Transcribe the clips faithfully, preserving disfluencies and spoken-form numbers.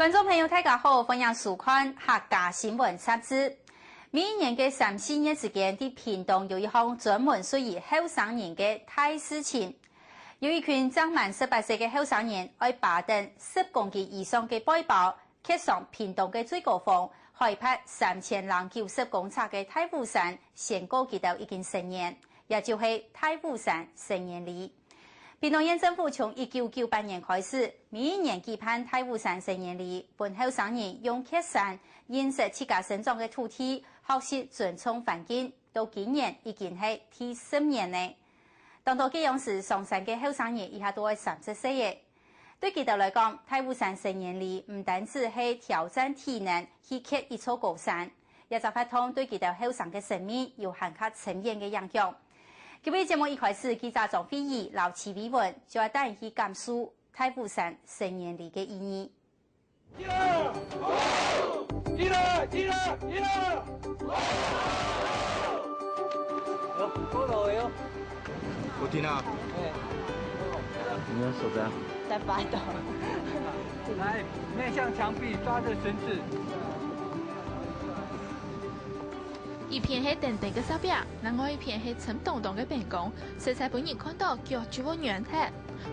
觀眾朋友，大家好，歡迎收看客家新聞雜誌。每一年个三四月之間，在屏東有一項專門屬於後生人个大事情。有一群正滿十八歲个後生人，愛揹等十公斤以上个背包，蹶上屏東个最高峰，海拔三千零九十公尺个大武山，宣告佢兜已經成年，也就係大武山成年禮。 屏東縣政府從一九九八年開始，每一年舉辦大武山成年禮，分後生人用蹶山認識自家生長个土地，學習尊重環境，到今年已經係第十年了。當多該央時上山个後生人，這下都愛三十歲了。對佢兜來講，大武山成年禮毋單止係挑戰體能去蹶一座高山，這隻活動對佢兜後生个生命有還較深遠个影響。 今晡日節目一開始，記者張惠儀摎徐偉文就愛帶你去感受大武山成年禮个意義。一二，一二，一二，一二。有，過了喲。我聽啊。哎。你要手怎樣？在發抖。來，面向牆壁，抓著繩子。 一片係登登个石壁，另外一片係深當當个平江，實在分人看到腳就會軟忒。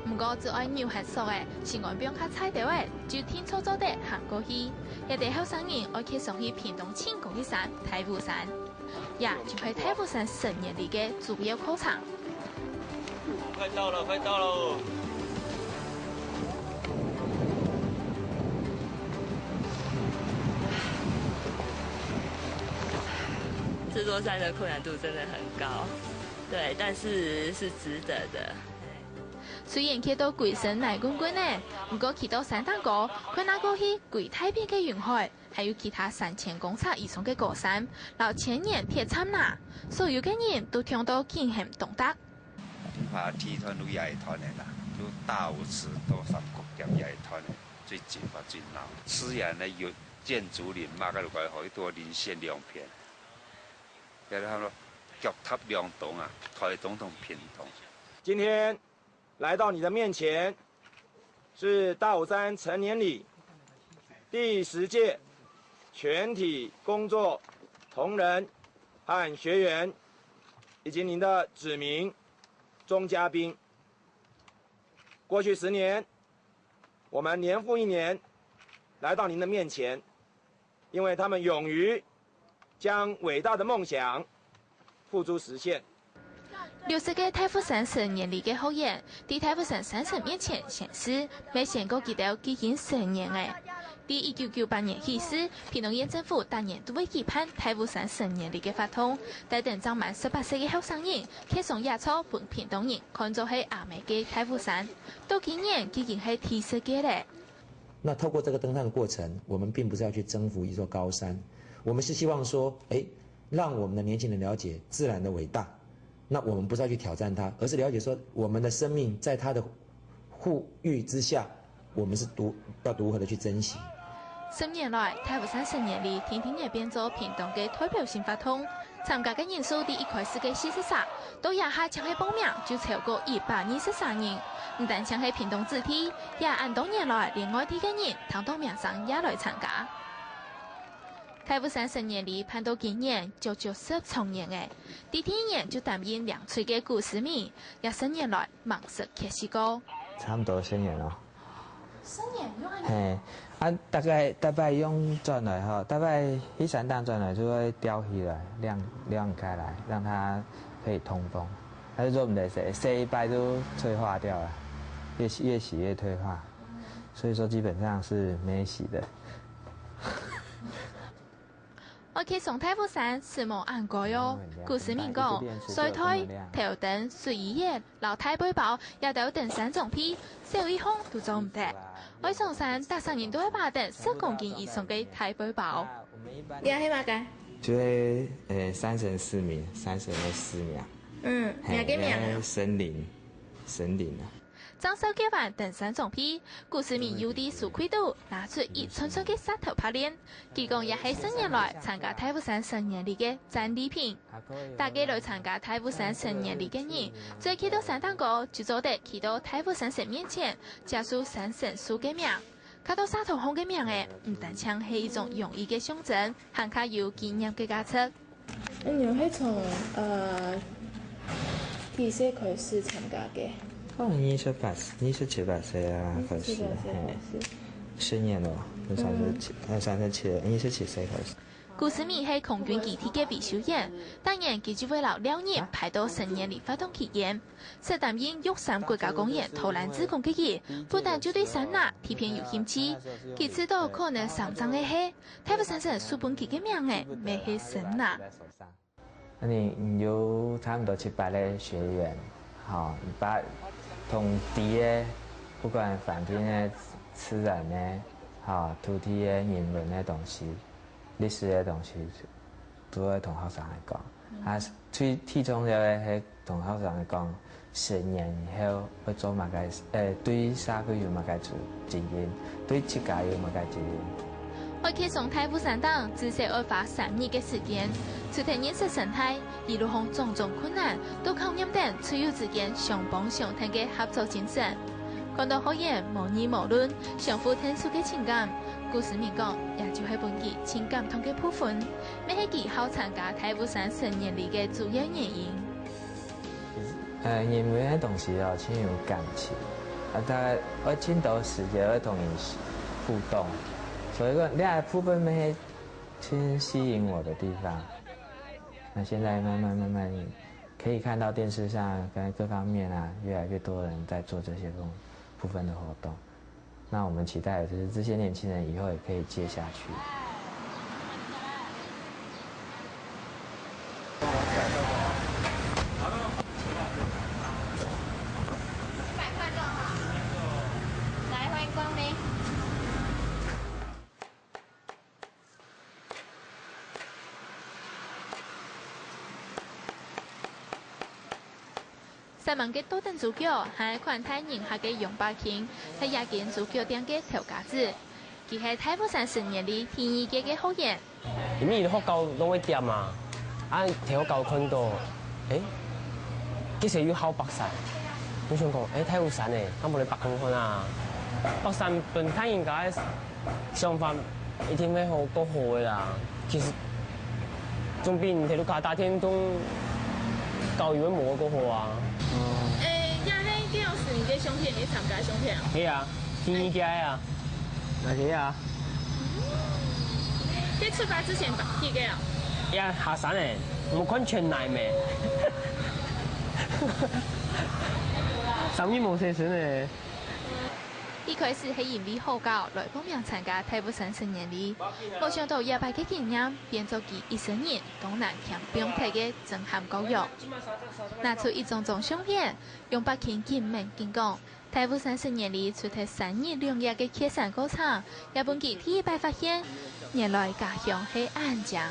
毋過只愛扭核索仔，心肝放較在兜仔，就定著做得行過去。這兜後生人愛蹶上去屏東盡高个山，大武山。這就係大武山成年禮个主要課程。 快到了，快到了。這座山的困難度真的很高，對，但是是值得的。雖然蹶到歸身泥滾滾仔，毋過企到山頂高，看啊過去歸大片个雲海， 還有其他三千公尺以上个高山，摎千年鐵杉林，所有个人都暢到驚喊動搭。爬梯段都這一段个啦，都大武池到三角點這一段个，最緊嘛最鬧。自然个有箭竹林嘛，該路過好，一多稜線兩片，叫做腳踏兩東啊，臺東同屏東。今天來到你的面前，是大武山成年禮第十屆全體工作同仁和學員，以及您的子民鍾家斌。過去十年，我們年復一年來到您的面前， 因為他們勇於將偉大的夢想付諸實現。六十個大武山成年禮个學員，在大武山山神面前宣誓，愛宣告佢兜既經成年了。在一九九八年起始，屏東縣政府逐年都會舉辦大武山成年禮个活動，帶等正滿十八歲个後生人，蹶上這座分屏東人看做係阿姆个大武山。到今年既經係第十屆了。 那透過這個登山的過程，我們並不是要去征服一座高山，我們是希望說，誒，讓我們的年輕人了解自然的偉大。那我們不是要去挑戰它，而是了解說，我們的生命在它的護育之下，我們是如，要如何的去珍惜。十年來，大武山成年禮定定仔變做屏東个代表性活動， 參加个人數對一開始个四十儕，到這下淨係報名就超過一百二十儕人。毋單淨係屏東子弟，這恁多年來，連外地个人聽到名聲也來參加。大武山成年禮辦到今年足足十週年了，在第一年就擔任領隊个古詩明，這十年來， 吂識缺席過。差不多十年咯。十年有恁久？嘿，啊，大概，大概用轉來吼，大概去山頂轉來就會吊起來，晾，晾開來，讓它可以通風。它就做毋得洗，洗一擺就退化掉了，越洗，越洗越退化，所以說基本上是沒洗的。 愛蹶上大武山，係無恁該哦。古詩明講，睡袋、頭燈、睡衣仔摎大背包，這兜登山裝備，少一項都做毋得。愛上山，逐儕人都愛揹等十公斤以上个大背包。這係麼个？就係，呃，山神示明，山神个示明啊。嗯，嘿，名个名啊？這係神靈，神靈啊。 正紹介完登山裝備，古詩明又在書櫃肚拿出一串串个石頭袚鍊，佢講這係十年來參加大武山成年禮个戰利品。逐個來參加大武山成年禮个人，只要企到山頂高，就做得企到大武山神面前，接受山神賜个名。刻到沙頭巷个名仔，毋單淨係一種容易个象徵，還較有紀念个價值。你係從呃幾歲開始參加个？二十八，二十七八歲啊，開始，係，十年咯，三十七，呃，三十七，二十七歲開始。古詩明係空軍基地个維修員，逐年佢就會摎尞日排到成年禮活動期間。 識擔任玉山國家公園導覽志工个佢，本旦就對山林特別有興趣。佢知著可能山頂个係大武山神賜分佢个名仔，乜係山林。那你有差不多七八个學員，好，把當地个，不管環境个、自然个，好，土地个、人文个東西，歷史个東西，都會同學生來講。啊，最最重要个係 同學生講，成年以後會做麼个，呃，對社會有麼个責任，對自家有麼个責任。愛去上大武山頂，至少愛花三日个時間。除忒認識生態，一路項種種困難，都考驗等隊友之間相幫相𢯭个合作精神。看著學員無語無論，相互𢯭手个情感，古詩明講，這就係分佢盡感動个部分，乜係佢好參加大武山成年禮个主要原因。 呃，人文个東西哦，盡有感情，啊，大家愛盡多時間愛同佢互動，所以講，這部分乜係盡吸引我的地方。那現在慢慢慢慢可以看到電視上跟各方面啊，越來越多人在做這些部部分的活動。 那我們期待的就是這些年輕人以後也可以接下去。一百塊就好。來，歡迎光臨。 煞猛个倒等豬腳，還款待人客个楊伯勤，係這間豬腳店个頭家子。佢係大武山成年禮第二屆个學員。因為學校都會點嘛，啊，在學校看到，誒，其實有好北山，我想講，誒，大武山誒，敢無來北看看啊？北山分大人家个 想法一定會好，過好个啦。其實總比你在屋下打電動搞遊戲無過好啊。誒，這係幾時你个相片，你參加相片啊？係啊，第二屆啊。啊，係啊。該出發之前幾個啊？呀，下山誒，無看全來咩？三日無洗身誒。 一開始係因為好搞來報名參加大武山成年禮，無想到這擺个經驗變做佢一生人當難添放忒个震撼教育。拿出一張張相片，楊伯勤緊愐緊講，大武山成年禮除忒三日兩夜个蹶山過程，也分佢第一擺發現，原來家鄉係恁靚。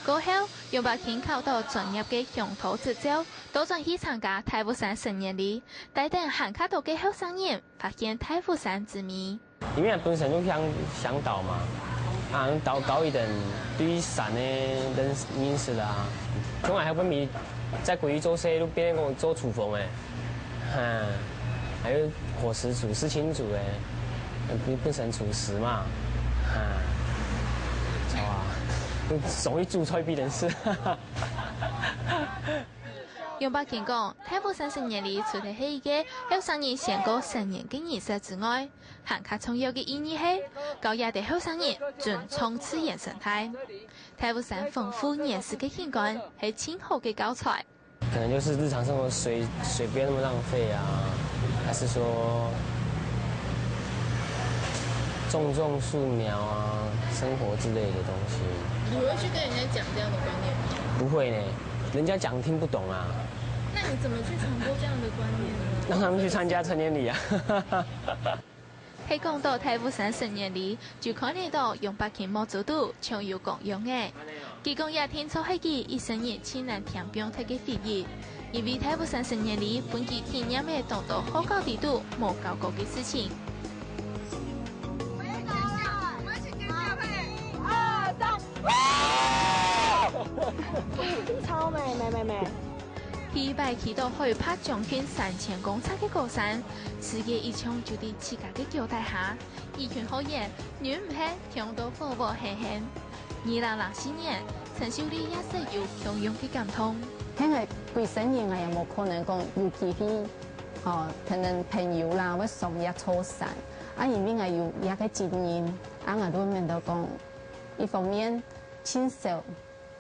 過後，楊伯勤考到專業个嚮導執照，倒轉去參加大武山成年禮，帶等還較多个後生人 發現大武山之美。因為本身就向，向導嘛，啊，導，導一等對山个認識，認識啦。從來還分你在歸去做事，就變成講做廚房誒，哈，還有伙食組、四青組誒，本，本身廚師嘛，哈，著啊，就容易煮菜比人食。 楊伯勤講，大武山成年禮除忒係一個後生人宣告成年个儀式之外，還較重要个意義係，教這兜後生人尊重自然生態。大武山豐富原始个景觀係盡好个教材。可能就是日常生活水，水不要那麼浪費啊，還是說種種樹苗啊，生活之類的東西。你會去跟人家講這樣的觀念嗎？不會呢。 人家講聽不懂啊。那你怎麼去傳播這樣的觀念呢？讓他們去參加成年禮啊。係講到大武山成年禮，就看得到楊伯勤目珠肚像有光樣个。佢講這定著係佢一生人盡難添放忒个回憶，因為大武山成年禮分佢體驗了當多學校裡肚無教過个事情。 超美，美，美，美。第一擺去到海拔將近三千公尺个高山，世界一像就在自家个腳底下。一群學員忍毋核，跳到火火焱焱。二零零四年，陳秀麗也識有共樣个感動。現在歸生人啊，也無可能講有機會，吼，可能朋友啦，會上這座山，啊，因為𠊎有這个經驗，啊，𠊎都免得講，一方面盡愁，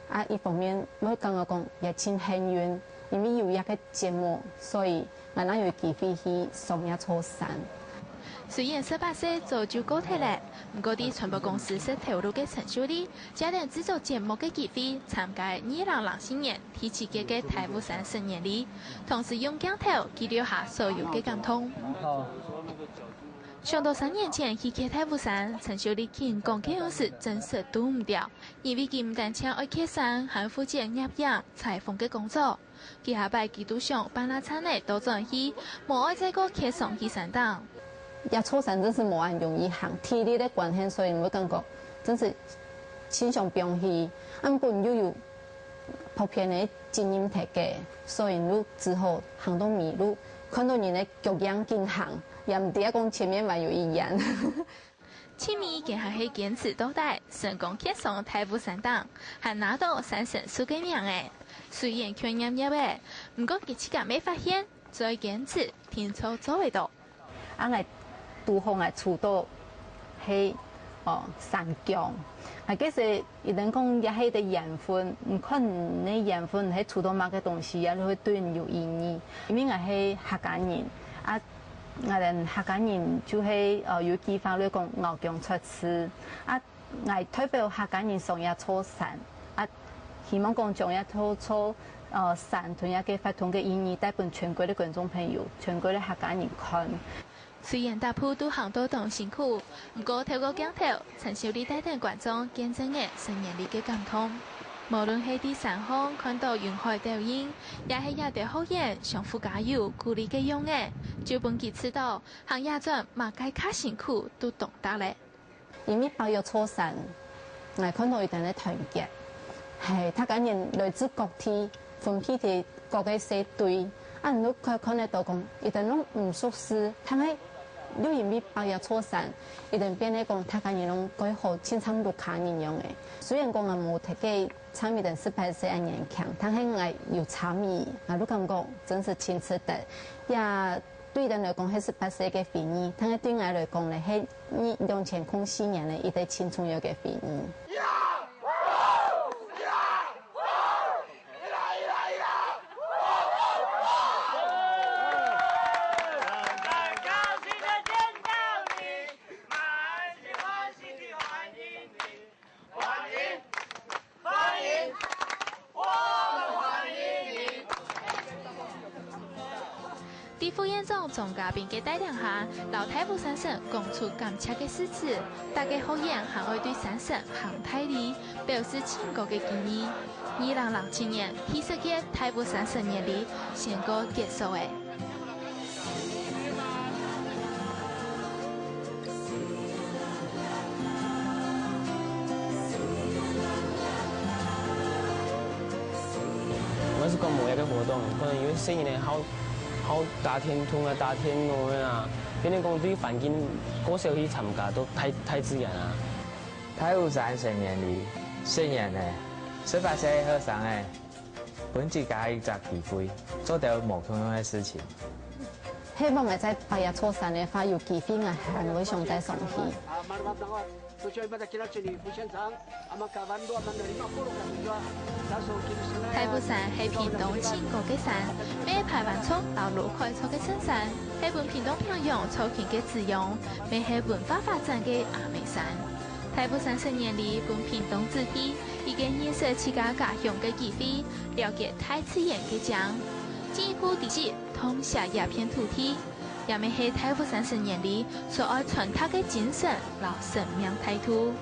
啊，一方面，𠊎感覺講也盡幸運，因為有這个節目，所以𠊎正有機會去上這座山。雖然十八歲早就過忒了，毋過在傳播公司識頭路个陳秀麗，借等製作節目个機會，參加二零零四年第七屆个大武山成年禮，同時用鏡頭記錄下所有个感動。想到三年前去蹶大武山，陳秀麗緊講該樣時真實堵毋牢， 因為佢毋單淨愛蹶山，還負責攝影、採訪个工作。其下擺佢都想辦哪儕仔倒轉去，無愛再過蹶上去山頂。這座山真係無恁容易行，體力个關係，所以𠊎感覺真係盡想放棄。啊，毋過又有普遍个責任在該，所以就只好行到尾路，看到人个腳樣緊行，也毋知講前面還有一遠。 盡尾佢還係堅持到底，成功蹶上大武山頂，還拿到山神賜个名仔。雖然腳㬹㬹仔，毋過佢自家乜發現，只愛堅持，定著做會到。啊，𠊎堵好𠊎跍到係，哦，山腳。啊，其實 一定講也係一个緣分，你看你个緣分係跍到麼个東西，也會對你有意義。因為𠊎係客家人，啊，𠊎等客家人就係，呃，有句話來講，咬薑啜醋。啊，𠊎代表客家人上這座山，啊，希望講將這座，呃，山同這个活動个意義帶分全國个觀眾朋友、全國个客家人看。 雖然逐步都行到當辛苦，毋過透過鏡頭，陳秀麗帶等觀眾見證了成年禮个感動。無論係在山項看到雲海倒影，也係這兜學員相互加油鼓勵个樣仔，就分佢知到行這轉麼个較辛苦都當值了。 因為爬這座山，𠊎看到佢等个團結，係，大家人來自各地，分配在各个細隊，啊，你就可以看得到講，佢等攏毋熟識，但係又因為爬這座山，佢等變得講，大家人攏蓋好，親像屋下人樣仔。雖然講𠊎無特別參與等十八歲个年慶，但係𠊎有參與，𠊎就感覺真係盡值得。也 對佢等來講係十八歲个回憶，但係對𠊎來講呢，係二，兩千空四年个一个盡重要个回憶。在副縣長鍾嘉賓个帶領下，摎大武山神講出感謝个誓詞，逐个學員還愛對山神行大禮，表示盡高个敬意。二零零七年第十屆大武山成年禮宣告結束了。 𠊎係講無這个活動，可能因為細人仔好，好打電動啊，打電腦啊，變成講對環境較少去參加，都大，大自然啊。大武山成年禮，細人仔，十八歲學生仔，分自家一隻機會，做兜無共樣个事情。 希望𠊎再爬這座山个話，有機會𠊎還會想再上去。大武山係屏東盡高个山，乜係排灣族摎魯凱族个聖山，係分屏東平洋族群个滋養，乜係文化發展个阿姆山。大武山成年禮分屏東子弟一个認識自家家鄉个機會，了解大自然个靚，進一步知識 痛惜這片土地，也乜係大武山成年禮所愛傳達个精神摎生命態度。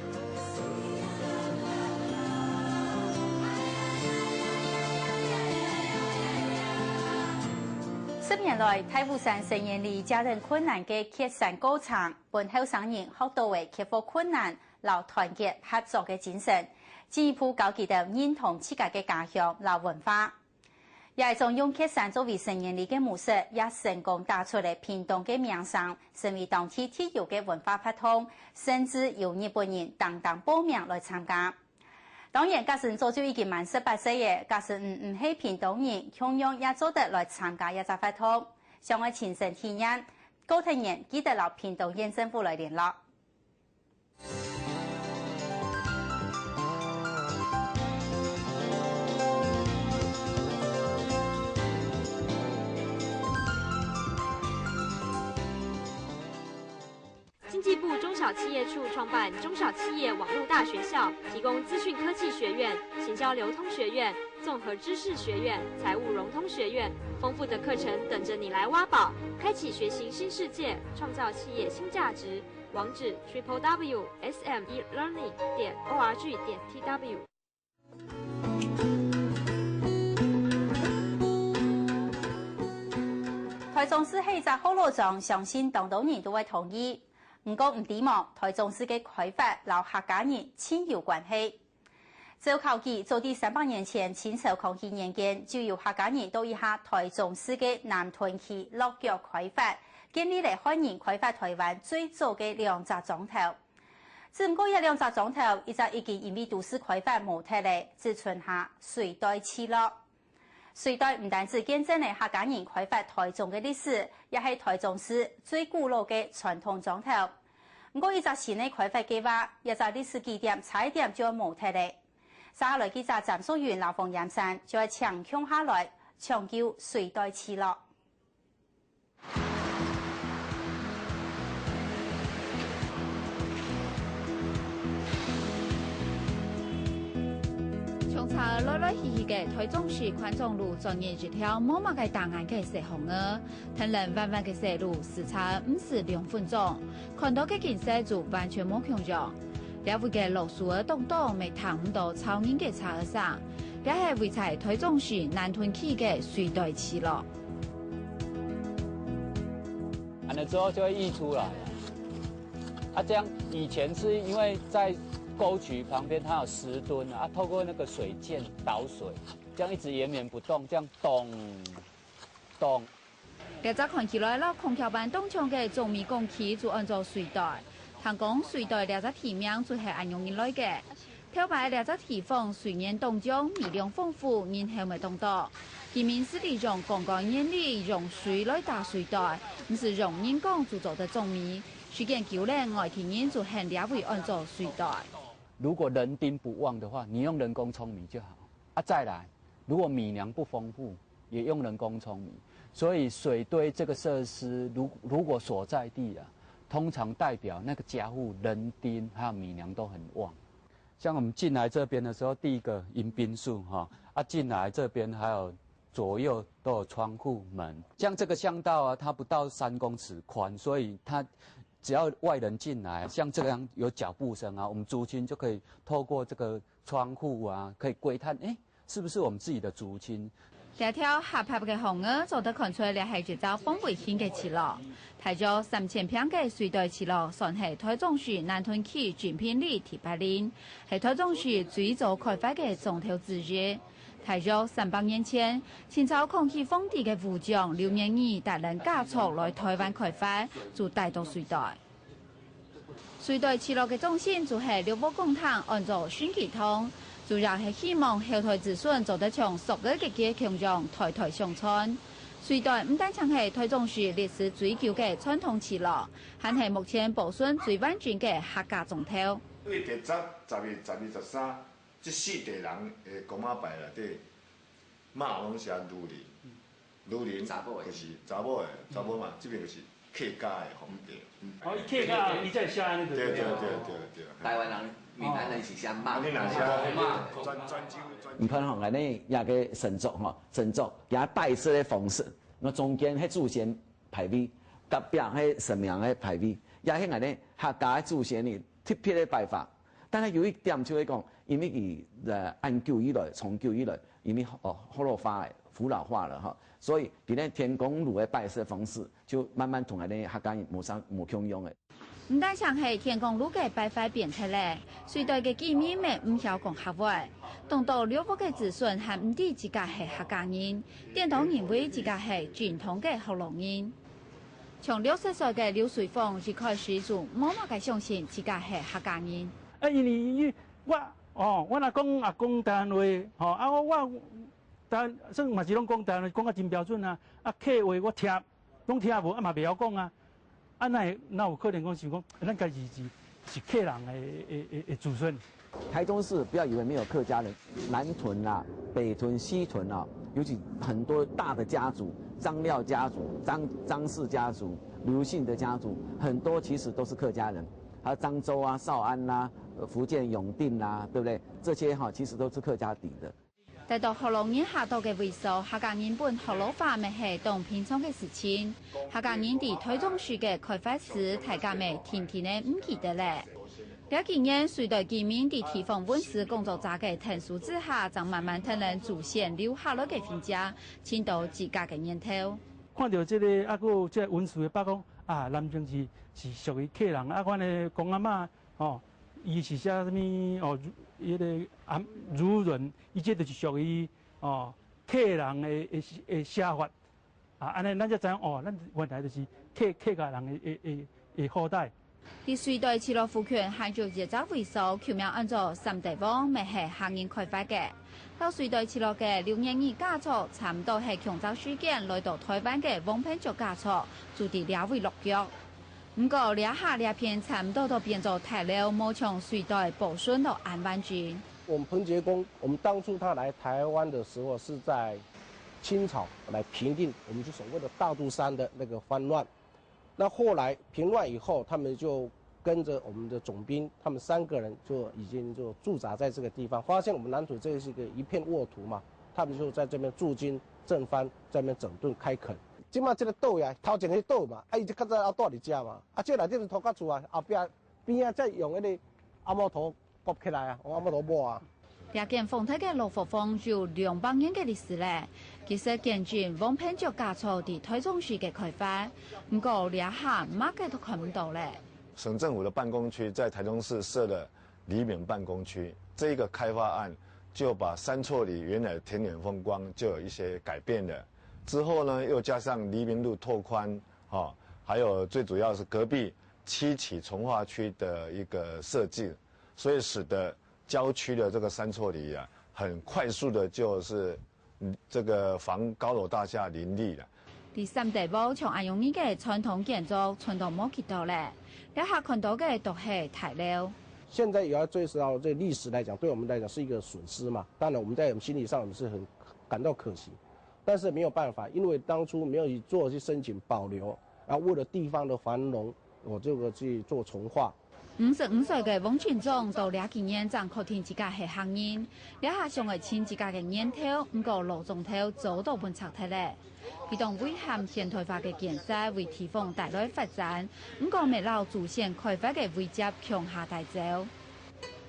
十年來，大武山成年禮藉等困難个蹶山過程，分後生人學到了克服困難摎團結合作个精神，進一步教佢兜認同自家个家鄉摎文化。這種用嵙山作為成員禮个模式，也成功打出了屏東个名聲，成為當地特有个文化活動，甚至有日本人單單報名來參加。當然，假使你早就已經滿十八歲了，假使你毋係屏東人，共樣也做得來參加這隻活動。想愛親身體驗，過程人記得摎屏東縣政府來聯絡。 经济部中小企业处创办中小企业网络大学校，提供资讯科技学院、行销流通学院、综合知识学院、财务融通学院，丰富的课程等着你来挖宝，开启学习新世界，创造企业新价值。网址：triple w s m e learning点o r g点t w。 台中市係一隻學老庄，相信當多人都會同意。毋過毋知無，台中市个開發摎客家人盡有關係。照考據，早在三百年前，清朝康熙年間，就有客家人到這下台中市个南屯區落腳開發，建立了漢人開發台灣最早个兩隻庄頭。 只毋過這兩隻庄頭，一隻已經因為都市開發無忒了，只賰下水碓聚落。水碓毋單止見證了客家人開發台中个歷史，也係台中市最古老个傳統庄頭。毋過，一隻新个開發計畫，這隻歷史據點差一點就愛無忒了。接下來，記者詹淑雲摎馮炎山就愛請共下來搶救水碓聚落。 從車來來去去个台中市環狀路，轉入一條無麼个打眼个細巷仔，天然彎彎个細路，駛車毋使兩分鐘，看到个景色就完全無共樣。這位个老樹仔當中，乜聽毋到吵人个車仔聲，這係位在台中市南屯區个水碓聚落。 完了之後就會溢出來啊。啊，這樣以前是因為在溝渠旁邊它有石墩啊，啊，透過那個水濺導水，這樣一直延綿不動，這樣咚咚。這隻看起來摎孔雀斑當像个中美公鸡就安做水碓。聽講水碓這隻地名就係恁樣來个。 頭擺這隻地方水源當中，米糧豐富，人口乜當多。居民就利用槓桿原理，用水來打水碓，毋使用人工就做得種米。時間久了，外地人就喊這位安做水碓。如果人丁不旺的話，你用人工舂米就好。啊，再來，如果米糧不豐富，也用人工舂米。所以水碓這個設施，如，如果所在地啊，通常代表那個家戶人丁還有米糧都很旺。 像我們進來這邊的時候，第一個迎賓樹哈，啊，進來這邊還有左右都有窗戶門。像這個巷道啊，它不到三公尺寬，所以它只要外人進來，像這樣有腳步聲啊，我們族親就可以透過這個窗戶啊，可以窺探，誒，是不是我們自己的族親？ 這條狹狹个巷仔，做得看出這係一條防衛性个聚落。大約三千坪个水碓聚落，算係台中市南屯區整片里第八鄰，係台中市最早開發个庄頭之一。大約三百年前，清朝康熙皇帝个武將劉元義帶領家族來台灣開發，就戴到水碓。 水碓聚落个中心就係六屋公廳，安做順基堂，主要係希望後代子孫做得像索仔个雞共樣代代相傳。水碓毋單淨係台中市歷史最久个傳統聚落，還係目前保存最完整个客家庄頭。對第十、十一、十二、十三，這四代人的公媽牌內底， 嘛攏寫女人，女人查某的。就是查某的，查某嘛，這邊就是客家的風格。哦，客家，你在寫安尼就對了。對對對對對。台灣人、閩南人是寫媽。啊，你若寫嘛。專專輯專輯。毋盼吼，𠊎呢，也个神作吼，神作，也拜師的方式，那中間迄祖先牌位，隔壁迄神明的牌位，也係𠊎呢客家的祖先呢特別的拜法。但係有一點就係講，因為佢呃恁久以來，長久以來， 因為哦，學老化了，古老化了哈，所以佢呢天公爐的拜師方式就慢慢同𠊎等客家人無相無共樣了。毋單淨係天公爐个拜法變忒了，水碓个居民乜毋曉講客話。當多綠屋个子孫還毋知自家係客家人，顛倒認為自家係正統个學老人。從六十歲个劉瑞鳳一開始就無麼个相信自家係客家人。啊，因為，因為我，哦，阮阿公阿公台灣話，吼，啊，我，我台灣，算嘛是攏講台灣話，講甲真標準啊。啊，客話我聽，攏聽無，啊嘛袂曉講啊。啊，哪會，哪有可能講想講，咱家己是，是客人的，的，的，的子孫？台中市不要以为没有客家人，南屯啊、北屯、西屯啊，尤其很多大的家族，张廖家族、张，张氏家族、刘姓的家族，很多其实都是客家人。还有漳州啊、詔安啦、呃福建永定啦，对不对？这些哈，其实都是客家底的。 戴到學老人較多个位所，客家人本學老話乜係當平常个事情。客家人在台中市个開發史，大家乜定定仔毋記得咧。這幾年，隨著居民在地方文史工作者个𢯭手之下，正慢慢跈等祖先留下來个痕跡，尋到自家个源頭。看到這个，啊，還有這文史个報講，啊，南靖是，是屬於客人，啊，阮的公阿嬤，吼，伊是寫啥物，哦，彼个啊，孺人，伊這就是屬於，哦，客人的，的，的寫法。啊，按呢咱才知影，哦，咱原來就是客，客家人的，的，的，的後代。 在瑞代聚落附近還有一隻位所，舊名安做三德屋，乜係客人開發个。到瑞代聚落个劉念義家族，差毋多係共隻時間來到台灣个王平石家族，就在這位落腳。毋過，這下這片差毋多都變做大樓，無像瑞代保存到恁完整。我們彭杰公，我們當初他來台灣的時候是在清朝來平定我們就所謂的大肚山的那個番亂。 那後來平亂以後，他們就跟著我們的總兵，他們三個人就已經就駐紮在這個地方，發現我們南屯這是一個一片沃土嘛，他們就在這邊駐軍鎮番，在那邊整頓開墾。這馬這个島呀，頭前彼島嘛，啊，伊就較早啊蹛佇遮嘛，啊，這內底是土坩厝啊，後壁邊仔才用彼个紅毛塗 蓋起來啊，紅毛塗抹啊。這間荒坮个老伙房有兩百年个歷史咧，其實見證王平石家族在台中市个開發，毋過這下麼个都看毋到咧。省政府的辦公區在台中市設了黎明辦公區，這個開發案就把三错里原來的田園風光就有一些改變了。之後呢，又加上黎明路拓寬，哈，還有最主要是隔壁七期重劃區的一個設計， 所以使得郊區的這個三错里啊，很快速的就是，嗯，這個房高樓大廈林立了。在三德屋像恁樣个傳統建築，傳統無幾多咧，這下看到个都係大樓。現在也要追溯到這歷史來講，對我們來講是一個損失嘛。當然，我們在我們心理上我們是很感到可惜，但是沒有辦法，因為當初沒有去做去申請保留，然後為了地方的繁榮，我這個去做重劃。 五十五歲个王進忠到這幾年正確定自家係客人，這下想愛尋自家个源頭，毋過老莊頭早都分拆忒咧。佢當遺憾現代化个建設為地方帶來發展，毋過乜摎祖先開發个遺跡共下帶走。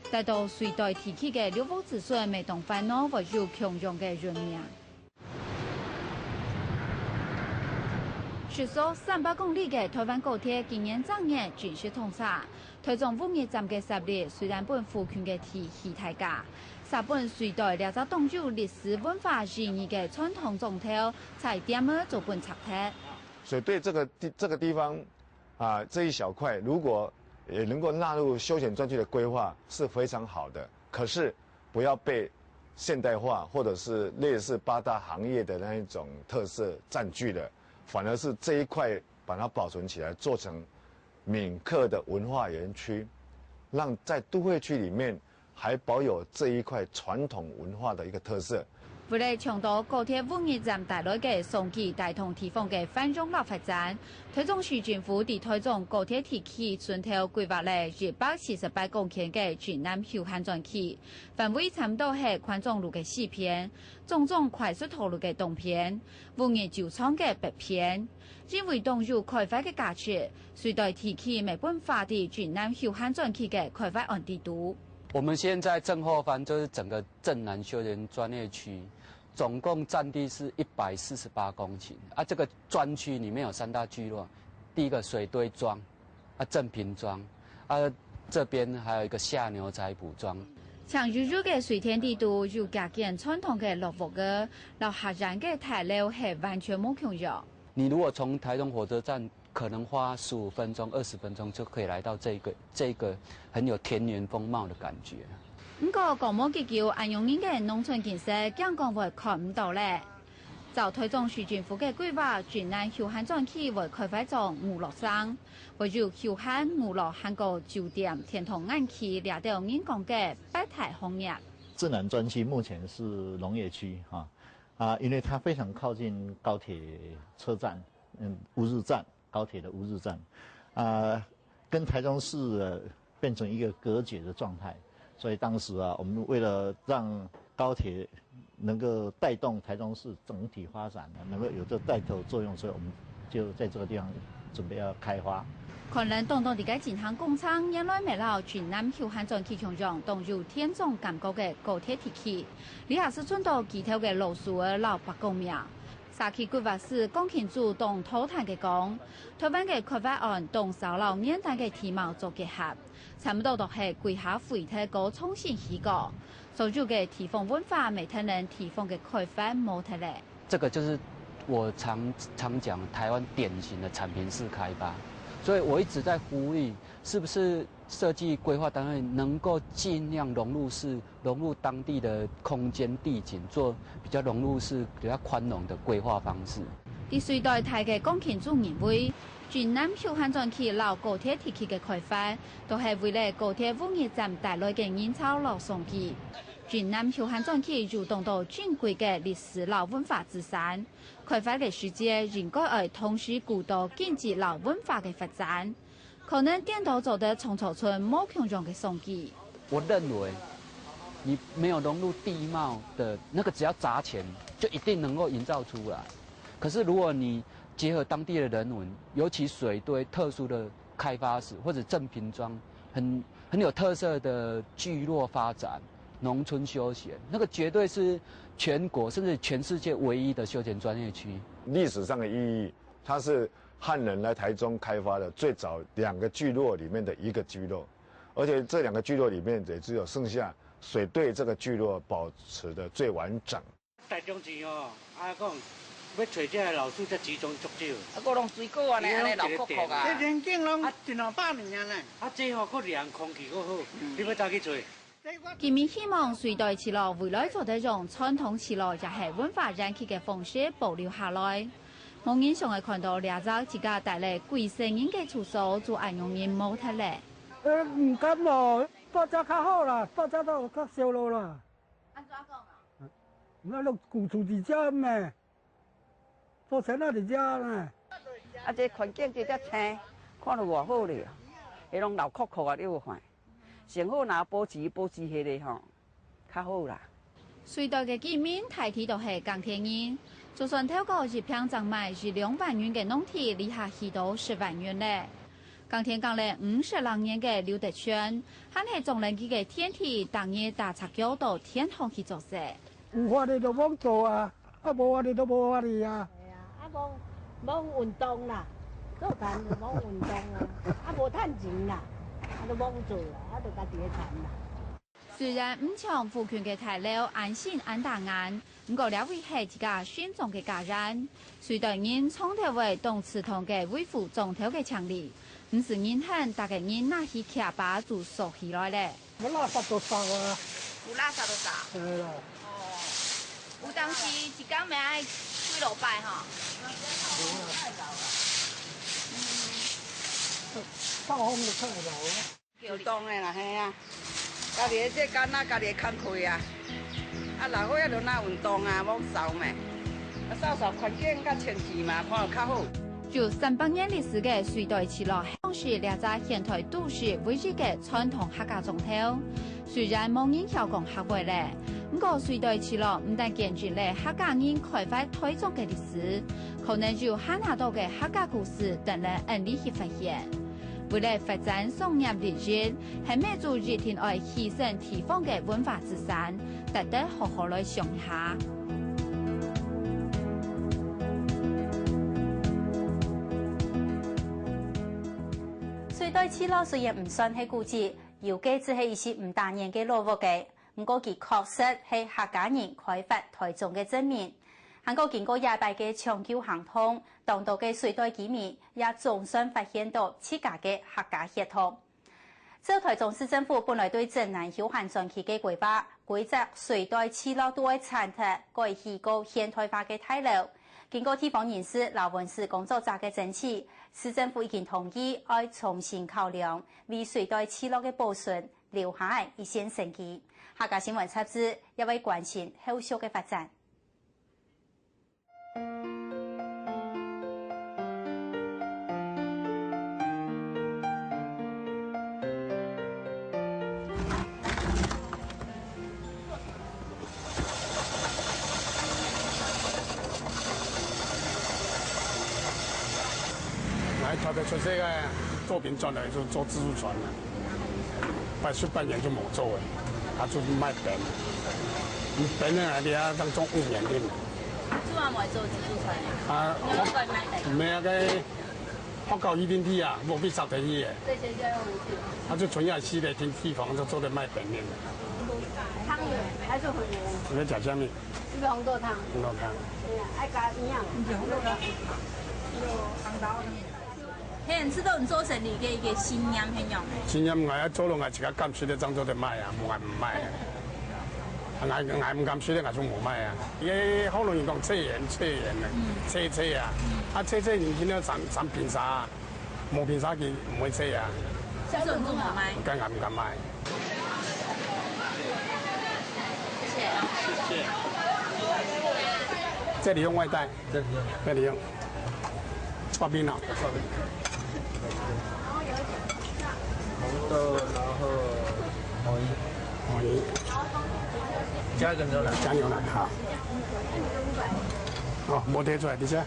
戴到瑞代地區个綠屋子孫，乜當煩惱會有共樣个運命。 時速三百公里个台灣高鐵今年正月正式通車，台中烏日站个設立雖然分附近个地起大價，煞分瑞代這隻當有歷史文化意義个傳統莊頭，差一點仔就分拆忒。所以對這個地，這個地方，啊，這一小塊如果也能夠納入休閒專區的規劃是非常好的，可是不要被現代化或者是類似八大行業的那一種特色佔據了，反而是這一塊把它保存起來，做成閩客的文化園區，讓在都會區裡面還保有這一塊傳統文化的一個特色。為了搶奪高鐵烏日站帶來个商機，帶動地方个繁榮摎發展，台中市政府在台中高鐵地區脣頭規劃了一百四十八公頃个景南休閒專區， 範圍差毋多係環中路个西片、中正快速道路个東片、烏日酒廠个北片。因為當有開發个價值，瑞代地區乜分劃在景南休閒專區个開發案底肚。我們現在正後方就是整個鎮南休閒專業區，總共佔地是一百四十八公頃，啊，這個專區裡面有三大聚落，第一個水堆庄， 啊，正平庄，啊，這邊還有一個下牛仔埔庄。青油油个水田底肚有幾間傳統个老屋仔，摎客人个大樓係完全無共樣。你如果從台中火車站，可能花十五分鐘、二十分鐘就可以來到這個，這個很有田園風貌的感覺。毋過，過無幾久，恁樣形个農村景色，驚講會看毋到咧。 照台中市政府个規劃，鎮南休閒專區會開發做娛樂城，會有休閒、娛樂還過酒店、天堂園區這兜人講个八大行業。鎮南專區目前是農業區哈，啊，因為它非常靠近高鐵車站，嗯，烏日站，高鐵的烏日站，啊，跟台中市，呃，變成一個隔絕的狀態。所以當時啊，我們為了讓高鐵能夠帶動台中市整體發展，能夠有這帶頭作用，所以我們就在這個地方準備要開發。看來當多在該進行工程，原來乜摎鎮南休閒專區共樣，當有田莊感覺个高鐵地區。這下係傳到機頭个老樹仔摎伯公廟。社區規劃師江慶珠當討談个講，台灣个開發案當少摎原旦个地貌做結合， 差毋多都係歸下廢忒過重新起過，所有个地方文化乜跈等地方个開發無忒咧。這個就是我常，常講台灣典型的產品式開發，所以我一直在呼籲，是不是設計規劃單位能夠盡量融入式 融入當地的空間地景，做比較融入式、比較寬容的規劃方式。在水碓大个江慶珠認為，鎮南休閒專區摎高鐵地區个開發，都係為了高鐵烏日站帶來个人潮摎商機。鎮南休閒專區有當多珍貴个歷史摎文化資產，開發个時節應該愛同時顧到經濟摎文化个發展。 可能顛倒做得創造出無共樣个商機。我認為，你沒有融入地貌的那個，只要砸錢，就一定能夠營造出來。可是如果你結合當地的人文，尤其水碓特殊的開發史，或者正平庄很，很有特色的聚落發展、農村休閒，那個絕對是全國甚至全世界唯一的休閒專業區。歷史上的意義， 它是漢人來台中開發的最早兩個聚落裡面的一個聚落，而且這兩個聚落裡面也只有剩下水碓這個聚落保持得最完整。台中市哦，啊講，欲揣遮个老樹才集中足少。啊，閣攏水果按呢，按呢老硞硞啊。這田徑攏一兩百年啊呢。啊，這吼，閣涼，空氣閣好，你欲走去揣？ 居民希望水碓聚落未來做得用傳統聚落也係文化園區个方式保留下來。無人想愛看到這隻自家戴了幾十年个住所就恁樣形無忒咧。呃，毋敢哦，搬遮較好啦，搬遮都較燒烙啦。按怎講啊？那都舊厝佇遮咩？ 做田啊佇遮呢。啊，這環境直接青，看著偌好咧，彼攏老硞硞啊，你有看？上好若保持，保持下咧吼，較好啦。水碓个居民大體都係耕田人，就算透過一坪正賣一兩萬銀个農地，這下起到十萬銀咧。耕田耕了五十零年个劉德全，還係種等佢个田地，逐日踏赤腳到田項去做事。 有法度就罔做啊，啊無法度就無法度啊。係啊，啊罔，罔運動啦，做田就罔運動啊，啊無趁錢啦，啊就罔做啦，啊就家己个田啦。雖然毋像附近个大樓恁新恁打眼，毋過這位係自家心中个家園。水碓人長透會當自動个維護莊頭个淨俐，毋使人喊，逐個人拿起徛把就掃起來咧。 有垃圾就掃啊。有垃圾就掃。係啦。哦。有當時一工愛幾落擺吼？嗯。透風就較會流啊。自動的啦，嘿啊。家己的這間啊，家己的工課啊。啊，老歲仔就愛運動啊，罔掃咩。啊，掃掃環境較清氣嘛，看著較好。 有三百年歷史个水碓聚落，當時這隻現代都市唯一个傳統客家莊頭。雖然無人曉講客話咧，毋過水碓聚落毋但見證了客家人開發台中个歷史，可能有還較多个客家故事等等𫣆俚去發現。為了發展商業利益，係毋係就一定愛犧牲地方个文化資產，值得好好來想一下。 水碓聚落雖然毋算係古蹟，有个只係一息毋打眼个老屋仔，毋過佢確實係客家人開發臺中个證明。還過經過這擺个搶救行動，當多个水碓居民也總算發現到自家个客家血統。照臺中市政府本來對鎮南休閒專區个規劃，歸隻水碓聚落都愛剷忒，改起個現代化个大樓。經過地方人士摎文史工作者个爭取，市政府已經同意愛重新考量，為水碓聚落个保存留下來一線生機。客家新聞雜誌也會關心後續个發展。 𠊎台北出世个，做兵轉來就做自助餐啦。半十半年就無做了，啊，就賣冰。嗯，冰呢，你啊，當中五年定了。做麼个無做自助餐呢？啊，你愛賣冰？無啊，該學校一定去啊，無必殺得去个。對，學校要回去。啊，就存下四个地地方就做得賣冰面了。湯圓還是粉圓？你要講啥物？ 一个紅豆湯。紅豆湯。對啊，愛加營養。嘿，你知道你做生理个一个信念係仰般？信念，𠊎愛做落𠊎自家敢食个，正做得賣啊，無𠊎毋賣啊。啊，𠊎，𠊎毋敢食个，𠊎就無賣啊。因為學老人講，菜園，菜園啊，嗯。菜菜啊，嗯。啊，菜菜你今天斬，斬冰沙啊。 無冰沙佢毋會切啊。小準做好賣。敢敢毋敢賣。謝謝。謝謝。這裡用外帶。這裡用。這裡用。刨冰哦。刨冰。紅豆，然後黃魚。黃魚。加一個牛奶。加牛奶，好。哦，無提出來，直接。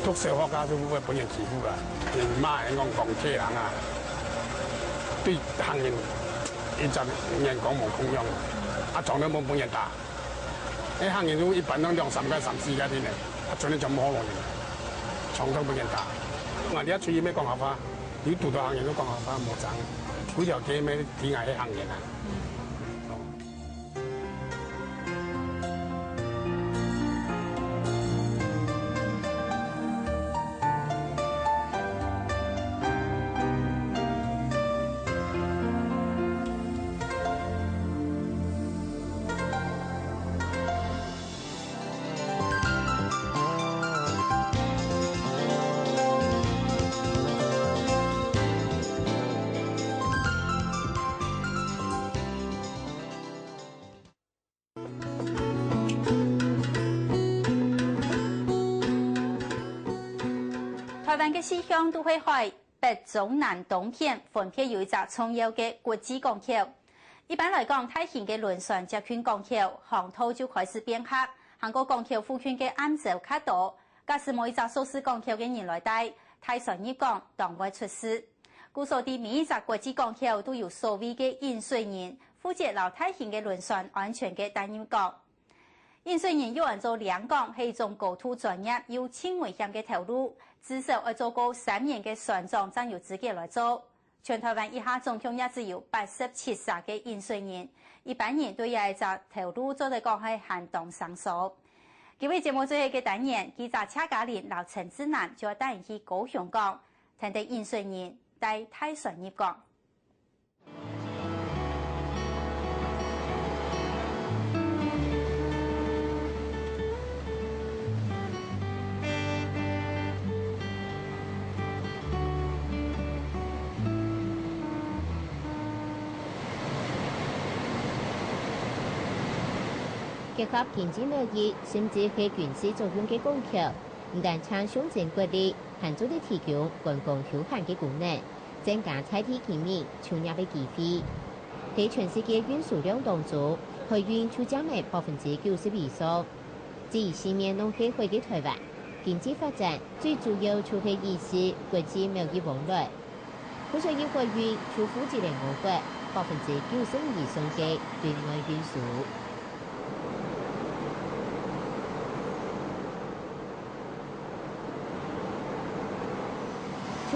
讀小學啊，就會分人欺負啦。因為嘛，人講講客人啊，對客人一隻眼光無共樣，啊，從來無分人打。 該客人就一般攏兩三個、三四個定个，啊，全部全部學老人，從頭分人打。𠊎這出去乜講客話，有堵到客人就講客話，無爭。幾條街乜知𠊎係客人啊。 臺灣个四向都係海，北、中、南、東片分別有一隻重要个國際港口。一般來講，大型个輪船接近港口，航道就開始變狹，還過港口附近个暗礁較多， 假使無一隻熟識港口个人來帶，大船入港當會出事。故所在每一隻國際港口都有所謂个引水人，負責摎大型个輪船安全个帶入港。引水人又安做領港，係一種高度專業又盡危險个頭路，至少愛做過三年个船長正有資格來做。 全臺灣一下總共也只有八十七儕个引水人，一般人對這一隻頭路做得講係還當生疏。今晡節目最後个單元，記者謝嘉玲摎陳志南就愛帶你去高雄港，聽等引水人帶大船入港。 結合經濟貿易，甚至係軍事作用个港口，毋單淨象徵國力，還做得提供觀光休閒个功能，增加在地居民就業个機會。在全世界運輸量當中，海運就佔了百分之九十以上。 這四面攏係海个臺灣，經濟發展最主要就係依恃國際貿易往來。故所以海運就負責了我國百分之九十五以上个對外運輸。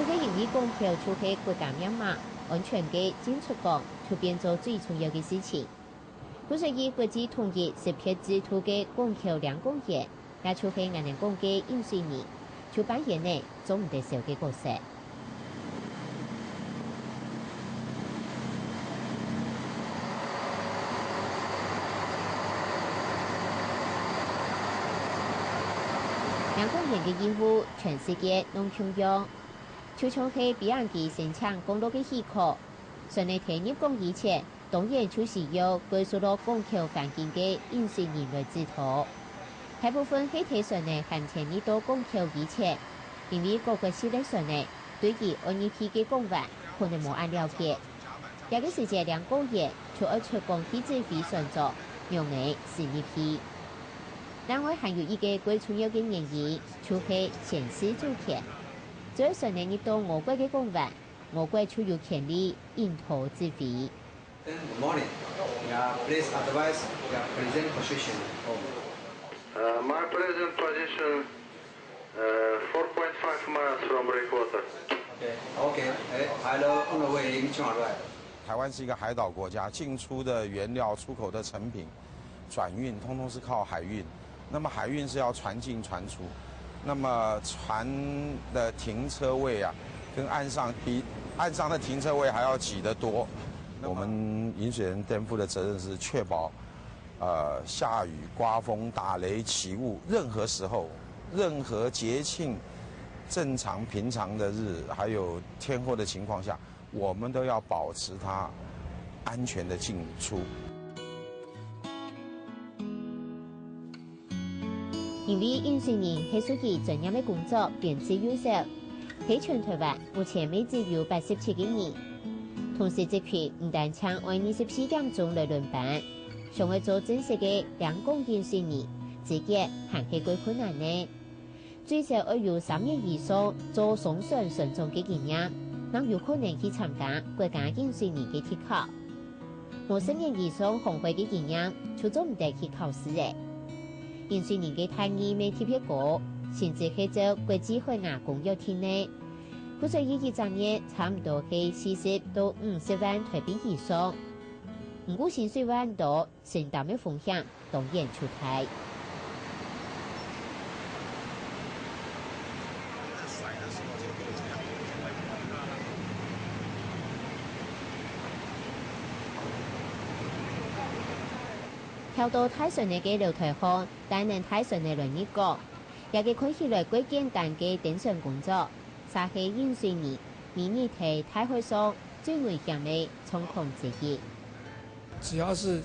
係因為港口就係國家命脈，安全个進出港就變做最重要个事情。故所以國際統一識別制度个港口領港員，也就係𠊎等講个引水人，就扮演了做毋得少个角色。 領港員个任務，全世界攏共樣，就像係飛行機申請降落个許可，船仔在入港以前，當然就需要過熟絡港口環境个引水人來指導。大部分係在船仔還吂入到港口以前，因為各國式个船仔對於愛入去个港灣可能無恁了解。 這个時節領港員就愛出港去指揮船隻仰仔駛入去。另外還有一個最重要个原因，就係先試主權。只要船仔入到我國个港灣，我國就有權利引導指揮。 Good morning. Yeah, please advise your present position. Uh, my present position, uh, four point five miles from breakwater. Okay, okay. Eh, hello, on the way, in China, right? 台湾是一个海岛国家，进出的原料、出口的成品、转运，通通是靠海运。那么海运是要船进船出，那么船的停车位啊，跟岸上比，岸上的停车位还要挤得多。我们引水人担负的责任是确保，呃，下雨、刮风、打雷、起雾，任何时候、任何节庆、正常平常的日，还有天候的情况下， 我们都要保持它安全的进出。因為引水人係屬於專業个工作，編制又少，在全台灣目前乜只有八十七个人。同時，這群毋單淨愛二十四點鐘來輪班，想愛做正式个領港引水人，資格還係較困難呢。 最少愛有三年以上做商船船長个經驗，正有可能去參加國家引水人个特考。無十年以上航海个經驗，就做毋得去考試了。引水人个待遇乜特別高，甚至係照國際海牙公約定个。故所以一隻月差毋多係四十到五十萬台幣以上。毋過薪水還多， 承擔个風險當然就大。跳到大船仔个樓梯項，帶等大船仔來入港，這個看起來較簡單个登船工作， 就係引水人每日在大海上最危險个狀況之一。只要是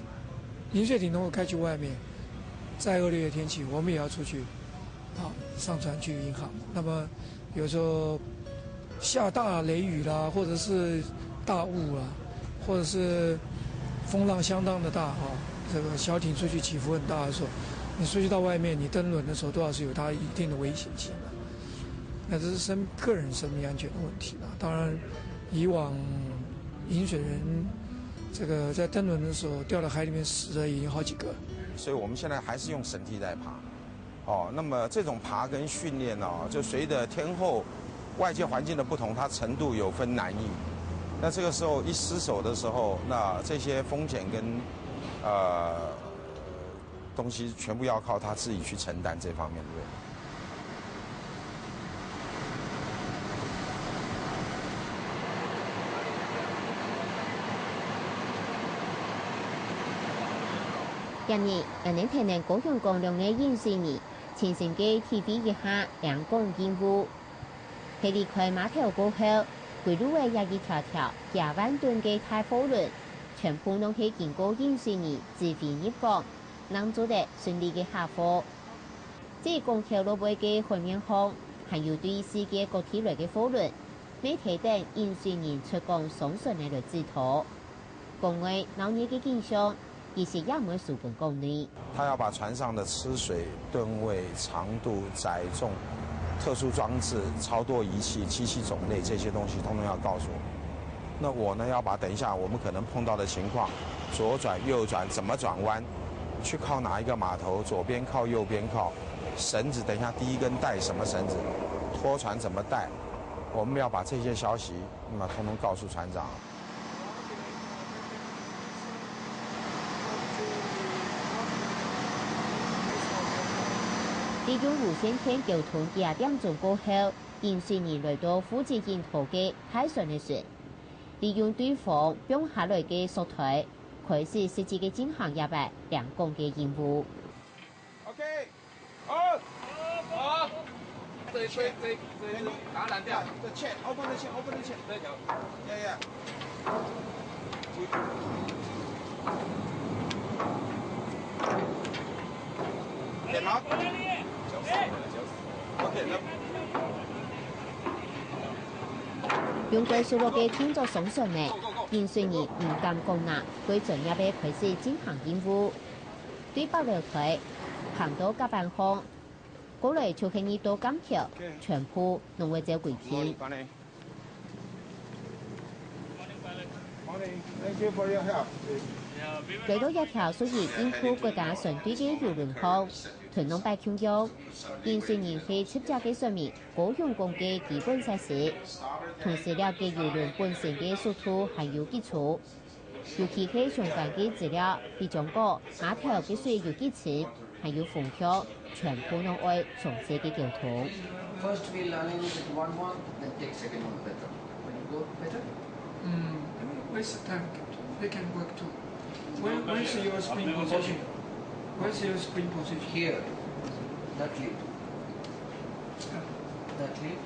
引水艇能夠開去外面，再惡劣的天氣，我們也要出去，啊，上船去引航。那麼有時候下大雷雨啦，或者是大霧啦，或者是风浪相当的大哈，这个小艇出去起伏很大的时候，你出去到外面，你登轮的时候都还是有它一定的危险性的。那这是生，个人生命安全的问题了。当然，以往引水人这个在登轮的时候掉到海里面死的已经好几个。所以我们现在还是用绳梯在爬。 哦，那么这种爬跟训练哦，就随着天候、外界环境的不同，它程度有分难易。那这个时候一失手的时候，那这些风险跟，呃，东西全部要靠他自己去承担这方面的问题。 今日，𠊎等跈等高雄港兩个引水人，親身个體會一下領港任務。在離開碼頭過後，歸路仔這一條條幾萬噸个大貨輪，全部攏係經過引水人指揮入港，正做得順利个下貨。在港口外背个海面項，還有對世界各地來个貨輪，乜在等引水人出港上船仔來指導。港外鬧熱个景象，其實也毋會輸分港內。他要把船上的吃水、吨位、长度、载重、特殊装置、操作仪器、机器种类这些东西，通通要告诉我。那我呢，要把等一下我们可能碰到的情况，左转、右转、怎么转弯，去靠哪一个码头，左边靠、右边靠，绳子等一下第一根带什么绳子，拖船怎么带，我们要把这些消息，那么通通告诉船长。利用無線電溝通幾下點鐘過後，引水人來到負責引導个大船个時，利用對方放下來个索袋，開始實際个進行這擺領港个任務。 OK，好，好，這一這一這一這一，把它拦掉。 The chain, open the chain, open the chain. 這條。 Yeah, yeah. Get out. OK, 那用該手落个動作上船呢，引水人毋敢講哪，過專業个開始進行任務。對白樓梯，行到甲板項，過來就係入到監條，全部攏會照規定。 Morning. Thank you for your help. 來到這條屬於印度國家船隊个郵輪項，同往擺共樣，引水人係執照个船民高雄港个基本設施，同時了解郵輪本身个速度還有基礎，尤其係相關个資料，比將講碼頭个水有幾深， 還有風向，全部攏愛詳細个溝通。 First we'll align it with one one, then take second one better. Will it go better? Mm, I mean, waste of time, Captain. They can work too. Where, where's your screen position? Where's your screen position? Here, that lead. That lead.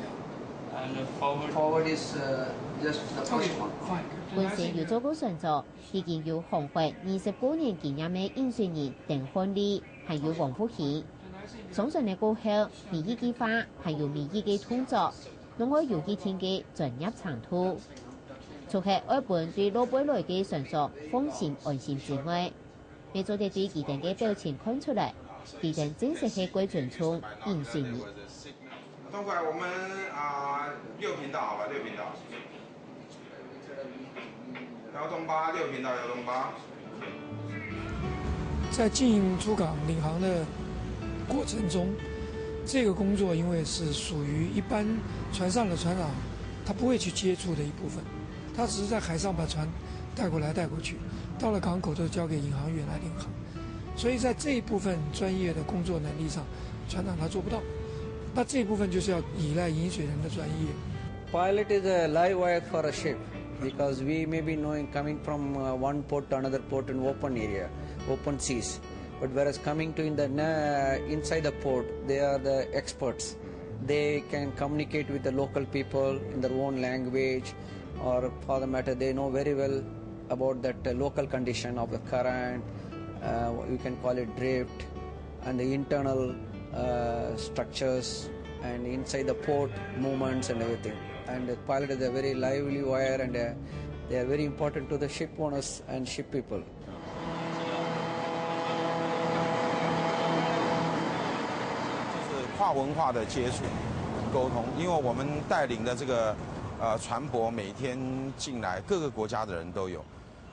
And forward. Forward is uh, just the first Okay, one. Fine, Captain. 本 I 身 think 有做過船長，已經有航海二十過年經驗个引水人鄧漢利，還有王福興。上船个過後，每一句話，還有每一个動作，攏愛有一定个專業程度。除了愛分對外背來个船長放心安心之外，也做得對佢等个表情看出來，佢等真實係過尊重引水人。 通过来，我们啊六频道好了，六频道。幺洞八，六频道，幺洞八。在经营出港领航的过程中，这个工作因为是属于一般船上的船长，他不会去接触的一部分，他只是在海上把船带过来带过去，到了港口都交给引航员来领航。所以在这一部分专业的工作能力上，船长他做不到。那这一部分就是要依赖引水人的专业。 Pilot is a live wire for a ship because we may be knowing coming from uh, one port to another port in open area, open seas. But whereas coming to in the na- inside the port, they are the experts. They can communicate with the local people in their own language, or for the matter, they know very well about that uh, local condition of the current. Uh, you can call it drift, and the internal uh, structures and inside the port movements and everything. And the pilot is a very lively wire and uh, they are very important to the ship owners and ship people. 就是跨文化的接触、沟通，因为我们带领的这个呃船舶每天进来，各个国家的人都有。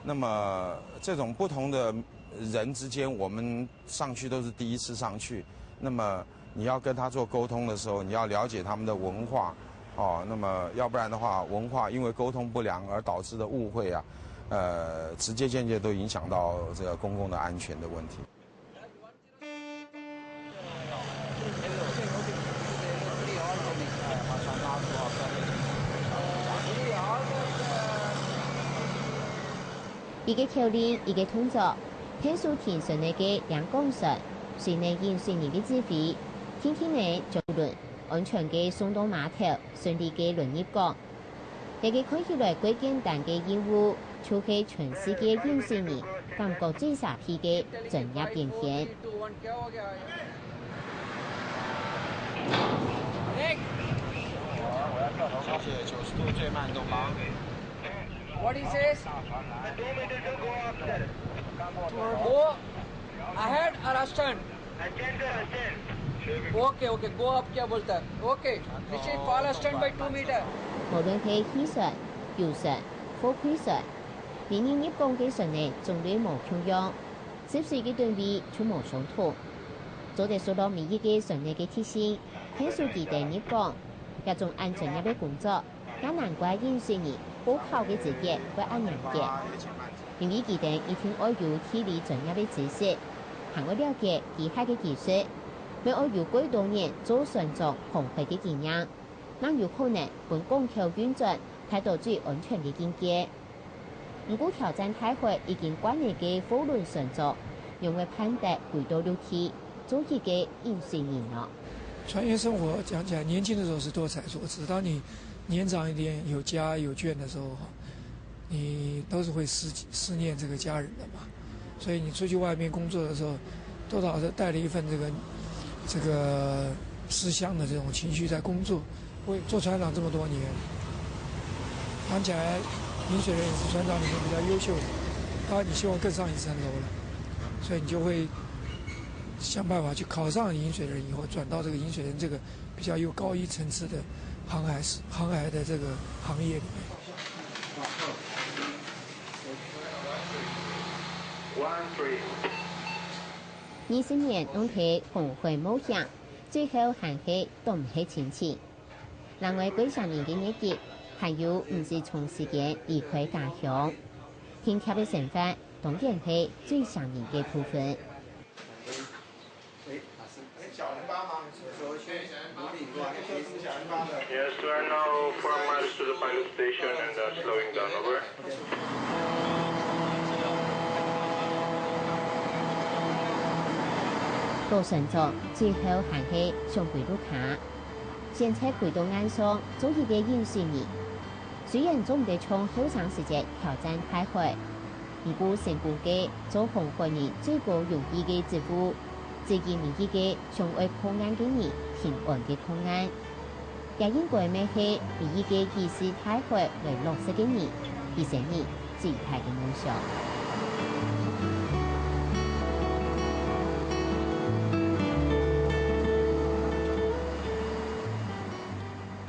那么这种不同的人之间，我们上去都是第一次上去，那么你要跟他做沟通的时候，你要了解他们的文化，哦，那么要不然的话，文化因为沟通不良而导致的误会啊，呃，直接间接都影响到这个公共的安全的问题。 一个口令，一个动作，天数停船个个两公船，水能引水人个指挥，轻轻个将轮安全个送到码头，顺利个轮入港。这个看起来过简单个任务，就系全世界引水人感觉最沙鼻个专业边缘。 小姐，九十度最慢动吧。 What he says? Go ahead or astern. Okay, okay, go up क्या बोलता है? Okay, this is fall astern by two meter. 無論係汽船、遊船、貨櫃船，每日入港个船呢，種類無共樣，涉水个段位就無相同。做得熟絡每一个船仔个特性，天數佢等入港，這種恁專業个工作，也難怪引水人報考个資格會恁嚴格。因為佢等一定愛有地理專業个知識，還愛了解機械个技術，乜愛有幾多年做船長航海个經驗，正有可能分港口運轉達到最安全个境界。 毋過挑戰大海已經慣了个貨輪船長，仰會盼得歸到陸地，做一個引水人呢？船員生活講起來，年輕的時候是多彩多姿，當你年長一點，有家有眷的時候，你都是會思，思念這個家人的嘛。所以你出去外面工作的時候，多少是帶了一份這個，這個思鄉的這種情緒在工作。 我也做船長這麼多年，講起來，引水人也是船長裡面比較優秀的，當然你希望更上一層樓了，所以你就會想辦法去考上引水人以後，轉到這個引水人這個比較又高一層次的航海，航海的這個行業裡面。二十年用在航海冒險，最後還係擋毋核親情。 另外，歸十年个日子，還有毋使長時間離開家鄉。緊貼个生活，當然係最想念个部分。 Yes, we are now four miles to the pilot station and uh, slowing down. Over. 老船長最後還係想歸屋下，選擇歸到岸上做一個引水人。雖然做毋得像後生時節挑戰大海，毋過成功个做航海人最高榮譽个職務，指引每一個想愛靠岸个人平安个靠岸。 也應該乜係每一個幾時大海來落實个人，佢生命最大个夢想。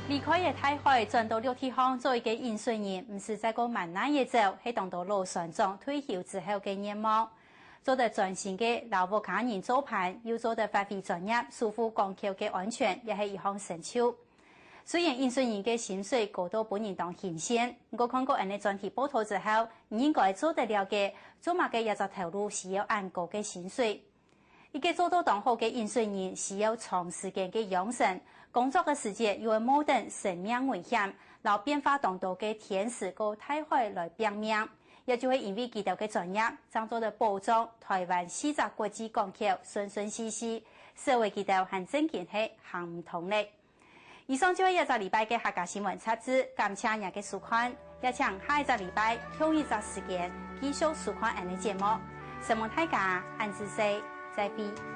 離開了大海，轉到陸地項做一個引水人，毋使再過滿哪一走，係當多老船長退休之後个願望。 做得專心个摎屋下人做伴，又做得發揮專業，守護港口个安全，也係一項成就。雖然引水人个薪水高到分人當欣羨，毋過看過恁呢專題報導之後，你應該做得了解，做麼个這隻頭路需要恁高个薪水。一個做到當好个引水人，需要長時間个養成，工作个時節又會冒等生命危險，摎變化當多个天時過大海來拚命。 也就係因為佢兜个專業，正做得保障臺灣四隻國際港口順順序序，少忒佢兜還正經係行毋通咧。以上就係這隻禮拜个客家新聞雜誌，感謝你个收看，也請下一隻禮拜同一隻時間繼續收看𠊎个節目。承蒙大家，恁仔細，再會。